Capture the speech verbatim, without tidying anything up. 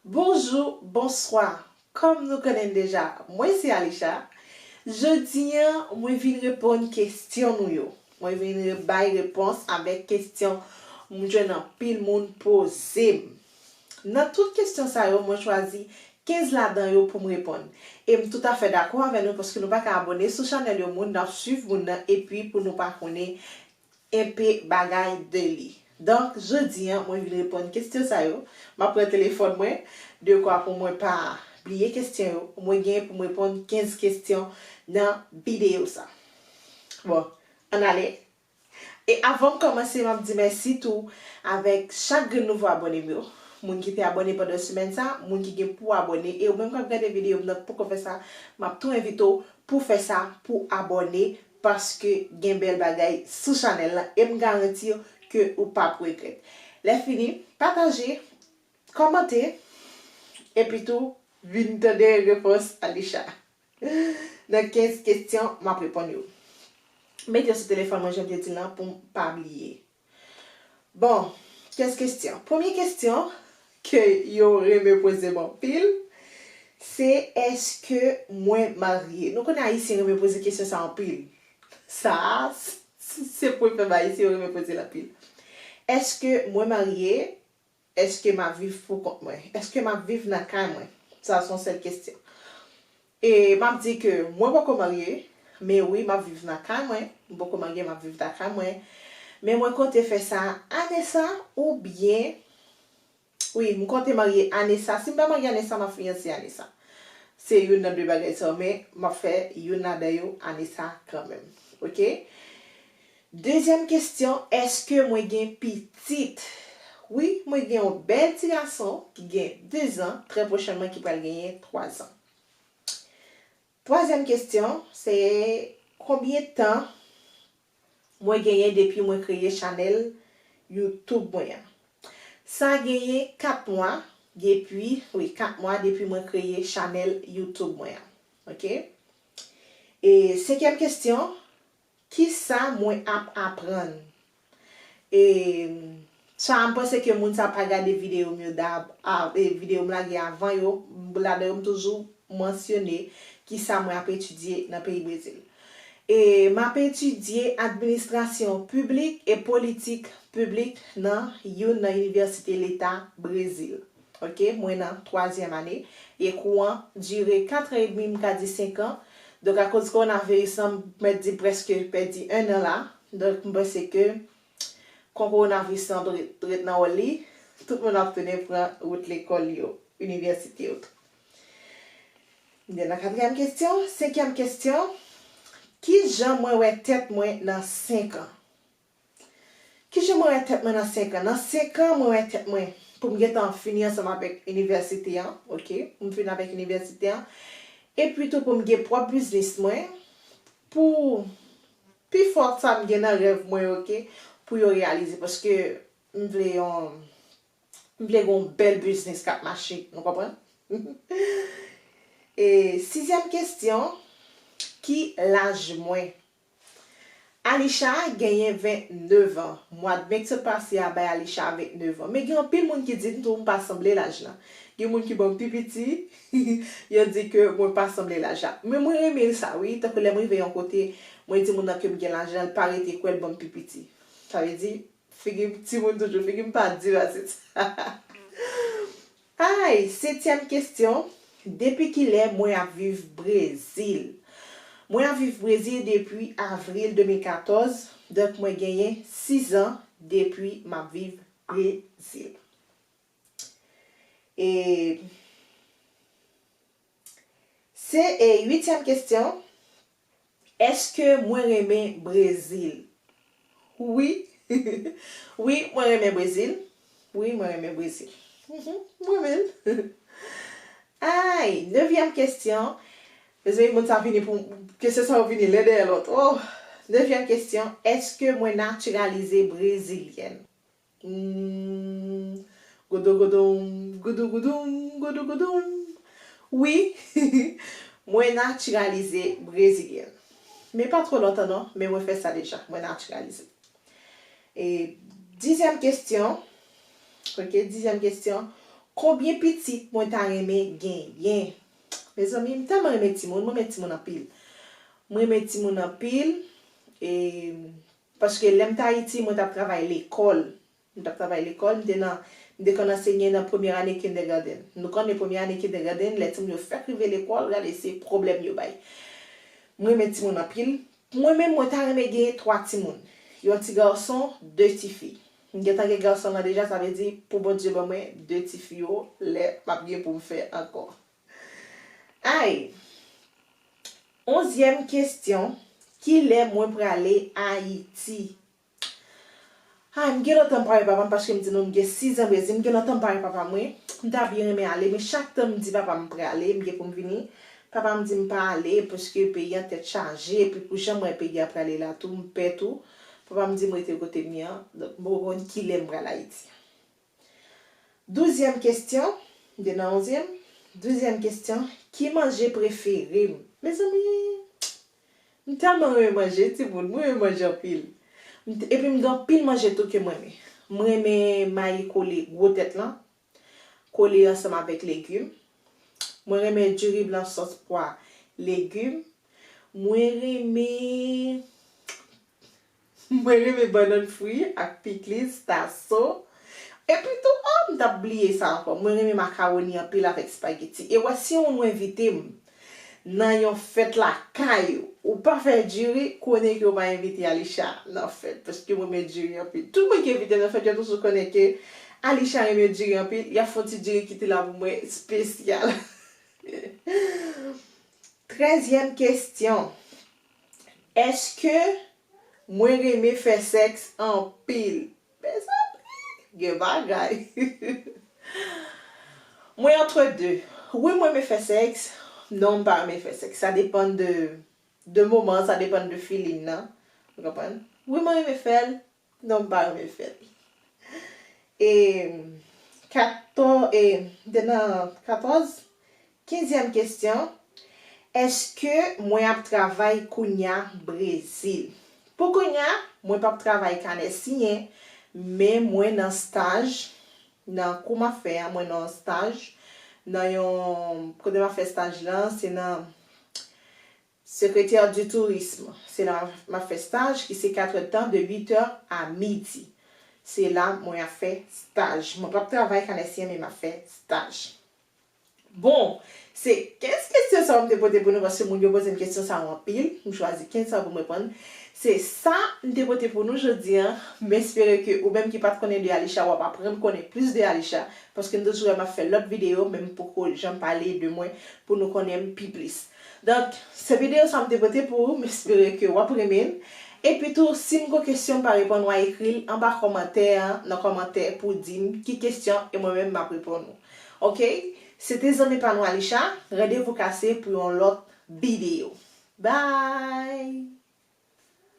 Bonjou, bonswa. Kòm nou konnen m deja, mwen se Alisha. Jodi a, mwen vin reponn kesyon nou yo. Mwen vin re- bay repons avèk kesyon m jwenn anpil moun poze m. Nan tout kesyon sa yo, mwen chwazi kenz ladan yo pou m reponn. E m toutafè dakò avè nou paske nou pa ka abòne sou chanèl yon moun, n ap swiv moun nan epi pou nou pa konnen enpe bagay de li. Donk, jodi a, mwen vin reponn kesyon sa yo. M ap pran telefòn mwen, dekwa pou mwen pa bliye kesyon yo. Mwen gen pou m reponn kenz kesyon nan videyo sa. Bon, ann ale. E avan m kòmanse, m ap di mèsi tou avèk chak grenn nouvo abòne m yo. Moun ki te abòne pandan semèn sa, moun ki gen pou abòne, e ou menm k ap gade videyo m nan k poko fè sa, m ap tou envite w pou fè sa, pou abòne, paske gen bèl bagay sou chanèl lan, e m garanti w ke ou p ap regrèt. Lè fini, pataje, kòmante, epi tou, vin tande repons Alisha. Nan kenz kesyon, m ap reponn yo. Mete yo sou telefòn mwen, jan m te di l lan, pou m pa bliye. Bon, kenz kesyon. Premye kesyon ke yo renmen poze m anpil, se èske mwen marye? Nou konnen Ayisyen renmen poze kesyon sa anpil. Sa, s- s- se premye Ayisyen yo renmen poze l anpil. Èske mwen marye? Èske m ap viv pou kont mwen? Èske m ap viv nan kay mwen? Sa se yon sèl kesyon. E m ap di ke mwen poko marye, men wi, m ap viv nan kay mwen. M poko marye, m ap viv nan kay mwen. Men mwen konte fè sa ane sa oubyen, wi, m konte marye ane sa. Si m pa marye ane sa, m ap fiyanse ane sa. Se youn nan de bagay sa yo, men m ap fè youn ladan yo ane sa kanmenm. Oke? Dezyèm kesyon, èske mwen gen pitit? Wi, mwen gen yon bèl ti gason ki gen de zan, trè pwochènman ki pral genyen twa zan. Twazyèm kesyon, se konbyen tan mwen genyen depi mwen kreye chanèl YouTube mwen an? Sa genyen kat mwa depi, wi, kat mwa depi mwen kreye chanèl YouTube mwen an. Oke? E senkyèm kesyon, kisa mwen ap aprann? E sa, m panse ke moun sa pa gade videyo m yo dab, a, e videyo m lage avan yo, ladan yo m toujou mansyone kisa mwen ap etidye nan peyi Brezil. E m ap etidye administrasyon piblik e politik piblik nan youn nan inivèsite leta Brezil. Oke, mwen nan twazyèm ane. E kou an dire kat an edmi, m ka di senk an. Donk, akoz kowonaviris lan, m mèt di prèske pèdi en an la. Donk, m panse ke kon kowonaviris lan ret, ret nan wòl li, tout moun ap tounen pran wout lekòl yo, inivèsite yo tou. M nan katriyèm kesyon, senkyèm kesyon, ki jan mwen wè tèt mwen nan senk an? Ki jan mwen wè tèt mwen nan senk an? Nan senk an, mwen wè tèt mwen pou m gentan fini ansanm avèk inivèsite an, oke? Pou m fini avèk inivèsite an. Epi tou pou m gen pwòp biznis mwen, pou pifò sa m gen nan rèv mwen, oke? Pou yo reyalize, paske m vle yon, m vle gen yon bèl biznis k ap mache, nou konprann? E sizyèm kesyon, ki laj mwen? Alisha genyen vennnev an. Mwa d me k sot pase a bay Alisha vennnev an. Men gen anpil moun ki di m tou m pa sanble laj la. Gen moun ki ban m pi piti, yo di ke mwen pa sanble laj la. Men mwen renmen sa, wi. Tankou lè m rive yon kote, mwen di moun nan ke m gen laj la, l pa rete kwè, l ban m pi piti. Sa vle di, figi m timoun toujou, figi m pa di pase sa. Ay, setyèm kesyon, depi kilè mwen ap viv Brezil? Mwen ap viv Brezil depi avril de mil katòz, donk mwen genyen sis an depi m ap viv Brezil. E se, e, uityèm kesyon, èske mwen renmen Brezil? Wi. Wi, mwen renmen Brezil. Wi, mwen renmen Brezil. Mhm, mwen renmen l. Ay, nevyèm kesyon. Mezanmi, moun sa vini pou, kesyon sa yo vini len dèyè lòt. Oh, nevyèm kesyon, èske mwen natiralize brezilyèn? Hmm, goudougoudou, goudougoudou, goudougoudou. Wi, mwen natiralize brezilyèn. Men pa twò lontan non, men mwen fè sa deja, mwen natiralize. E dizyèm kesyon, oke, dizyèm kesyon, Konbyen pitit mwen ta renmen genyen? Mezanmi, m tèlman renmen timoun, mwen renmen timoun anpil. Mwen renmen timoun anpil, e, paske lè m t Ayiti, mwen t ap travay lekòl. M t ap travay lekòl, m te nan, m te konn ansenye nan premyè ane kindergarten. Nou konnen premyè ane kindergarten, lè timoun yo fèk rive lekòl, gade se pwoblèm yo bay. Mwen renmen timoun anpil. Mwen menm, mwen ta renmen genyen twa timoun. Yon ti gason, de ti fi. M gentan gen gason lan deja, sa vle di, pou Bondye ban mwen de ti fi yo, lè m ap gen pou m fè ankò. Ay! Onzyèm kesyon, kilè mwen prale Ayiti? Ay, m gen lontan m pa wè papa m, paske m di nou m gen sizan Brezil, m gen lontan m pa wè papa m, wi. M ta byen renmen ale, men chak tan m di papa m m prale, m gen pou m vini, papa m di m pa ale, paske peyi an tèt chaje, epi pou jan m wè peyi a prale la tou, m pè tou. Papa m di m rete kote m ye an, donk m poko konn kilè m pral Ayiti. Douzyèm kesyon, m te nan onzyèm. Douzyèm kesyon, ki manje prefere m? Mezanmi, m tèlman renmen manje, timoun, mwen renmen manje anpil. M t-, epi m gen anpil manje tou ke mwen renmen. Mwen renmen mayi kole gwo tèt lan, kole ansanm avèk legim. Mwen renmen diri blan sòs pwa, legim. Mwen renmen Mwen renmen bannann fri ak pikliz, taso. Epi tou, oh, m t ap bliye sa ankò. Mwen renmen makawoni anpil avèk espageti. E wè, si yon moun envite m nan yon fèt lakay ou, ou pa fè diri, konnen ke w pa envite Alisha nan fèt. Paske mwen renmen diri anpil. Tout moun ki envite m nan fèt, yo toujou konnen ke Alisha renmen diri anpil. Y ap fè yon ti diri kite la pou mwen espesyal. Trèzyèm kesyon. Èske mwen renmen fè sèks anpil? Mezanmi, gen bagay. Mwen antre de. Wi, mwen renmen fè sèks. Non, m pa renmen fè sèks. Sa depann de, de moman, sa depann de feeling nan. Ou konprann? Wi, mwen renmen fè l. Non, m pa renmen fè l. E, katò-, e, m te nan katòz, kenzyèm kesyon, èske mwen ap travay kounya Brezil? Pou kounya, mwen p ap travay kanè siyen, men mwen nan staj, nan kou m ap fè a, mwen nan yon staj, nan yon, kote m ap fè staj lan, se nan Secrétaire du Tourisme. Se la m ap fè staj, ki se katrè tan, de huit heures à midi. Se la mwen ap fè staj. Mwen p ap travay kanè siyen, men m ap fè staj. Bon, se kenz kesyon sa yo m te pote pou nou, paske moun yo poze m kesyon sa yo anpil. M chwazi kenz sa yo pou m reponn. Se sa m te pote pou nou jodi a. M espere ke ou menm ki pa t konnen de Alisha, w ap aprann konnen plis de Alisha, paske m toujou wè m ap fè lòt videyo, men m poko janm pale de mwen pou nou konnen m pi plis. Donk, se videyo sa m te pote pou ou, m espere ke w ap renmen l. Epi tou, si m gon kesyon m pa reponn ou a, ekri l anba kòmantè an, nan kòmantè pou w di m ki kesyon e mwen menm m ap reponn ou. Oke? Se te zanmi pa nou Alisha, randevou kase pou yon lòt videyo. Bye!